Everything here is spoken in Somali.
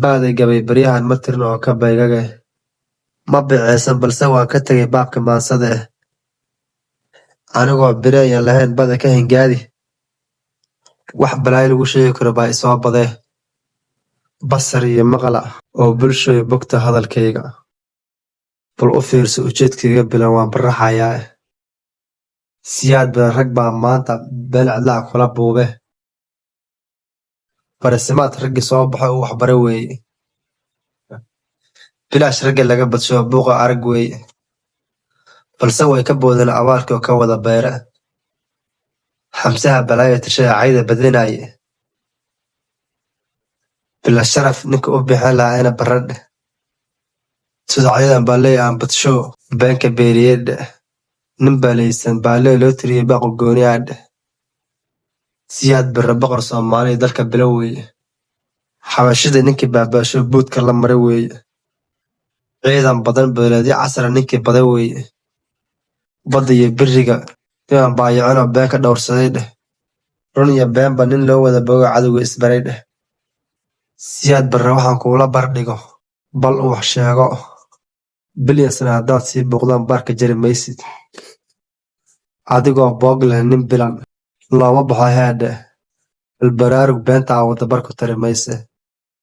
Baaday gabay baryahan ma tirin oo ka baygage. Ma biceysan, balse waan ka tegay baabka maansada eh. Anigoo bireeyan lahayn bada ka hingaadi. Wax balaayo lagu sheegi karo baa isoo badee. Basar iyo maqla oo bulshoy bogta hadalkayga. Bal u fiirso ujeedkayga bilan, waan baraxayaa eh. Siyaad badan rag baa maanta been cidlaa kula buube. Barisimaad raggii soo baxay uu waxbare weeye. Bilaash ragga laga badsho buuqa arag weeye. Balse way ka boodeen abaalkii oo ka wada beere. Xamsaha balaayo tashada cayda badinaye. Bila sharaf ninka u bixin lahaa ina baradhe. Tudacyadan baaley aan badsho beenka beeriyeedhe. Nin balaysan baaley loo tiriyey baaqu gooni aadhe. Siyaad Barre boqor Soomaaliya dalka bilo weeye. Xabashida ninkii baabaasho buudka la maray weeye. Ciidan badan beeleedyo casra ninkii baday weeye. Badda iyo biriga ninaan baayacinoo been ka dhowrsaday dheh. Run iyo beenba nin loo wada bogo cadowga isbaray dheh. Siyaad Barre waxaan kuula bardhigo bal uu wax sheego. Bilyan sana haddaad sii buuqdaan baarka jari maysid. Adigoo boog leh nin bilan looma baxo heedhe. Bal baraarug beenta aa wada barku tari mayse.